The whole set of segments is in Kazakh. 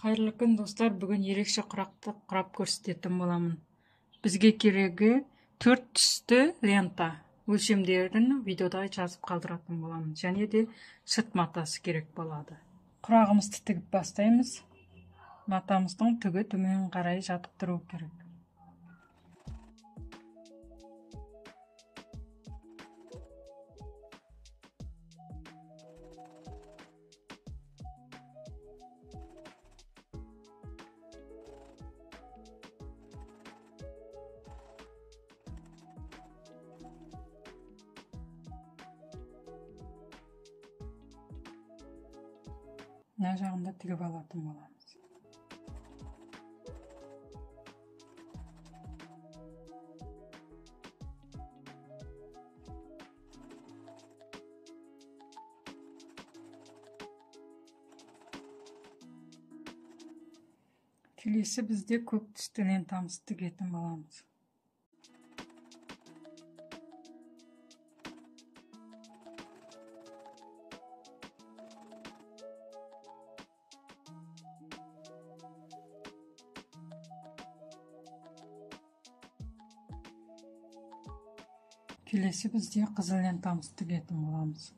Қайырлы күн, достар. Бүгін ерекше құрақты құрап көрсететін боламын. Бізге керегі 4 түсті лента. Өлшемдерін видеода жазып қалдыратын боламын. Және де шыт матасы керек болады. Құрағымызды тігіп бастаймыз. Матамыздың түгі төмен қарай жатып тұру керек. Мына жағында тігіп алатын боламыз. Келесі бізде көк түсті лентамызды тігетін боламыз. Келесі бізде қызыл лентамызды тігетін боламыз.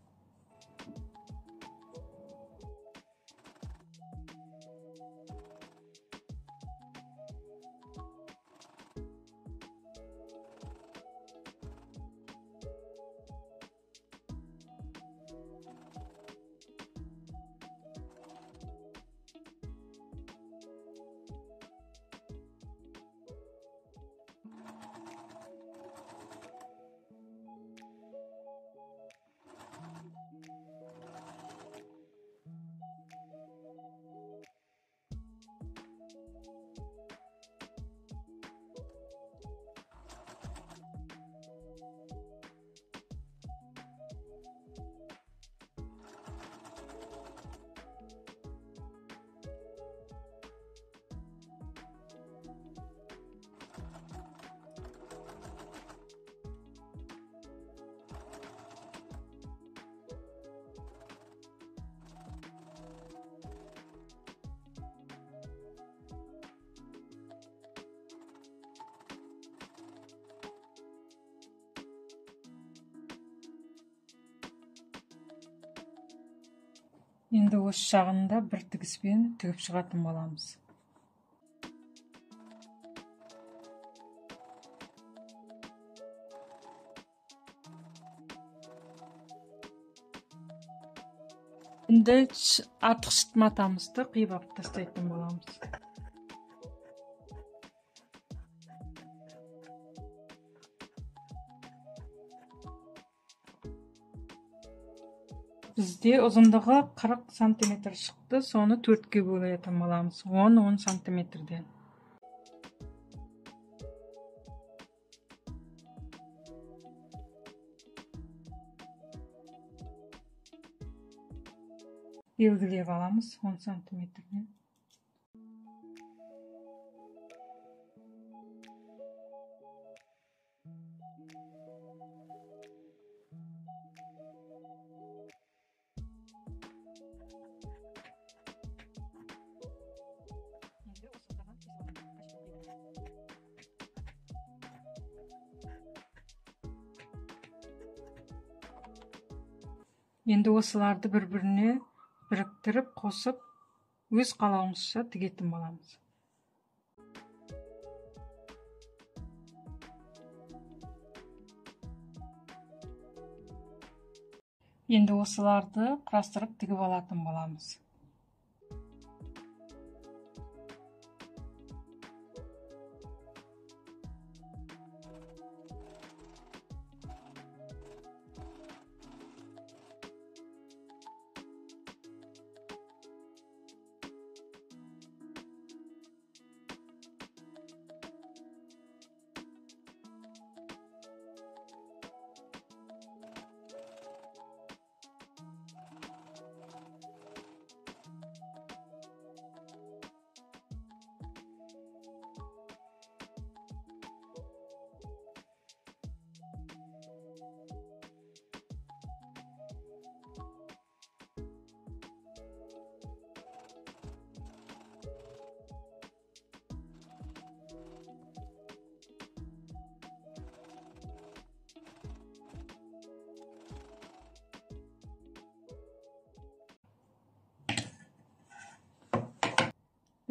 Енді осы жағында бір тігіспен тігіп шығатын боламыз. Енді артық шыт матамызды қиып алып тастайтын боламыз. Бізде ұзындығы 40 сантиметр шықты, соны 4-ке бөлетін боламыз, 10-10 сантиметрден. Белгілеп аламыз 10 сантиметрден. Енді осыларды бір-біріне біріктіріп қосып, өз қалауымызша тігетін боламыз. Енді осыларды құрастырып тігіп алатын боламыз.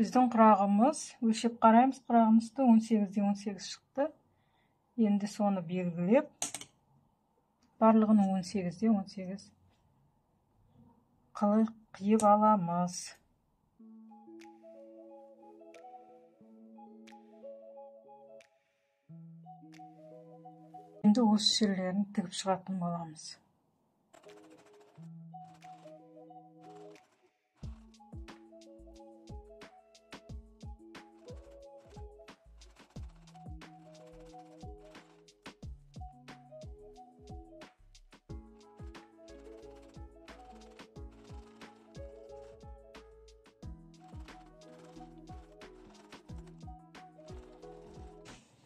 Біздің құрағымыз, өлшеп қараймыз, құрағымызды 18-де 18 шықты. Енді соны белгілеп, барлығын 18-де 18 қиып аламыз. Енді осы жерлерін тігіп шығатын боламыз.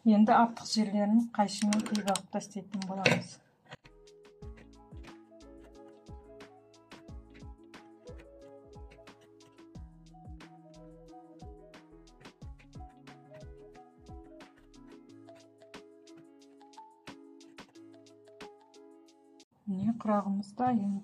Енді артық жерлерін қайшымен қиып алып тастайтын боламыз. Міне, құрағымыз дайын.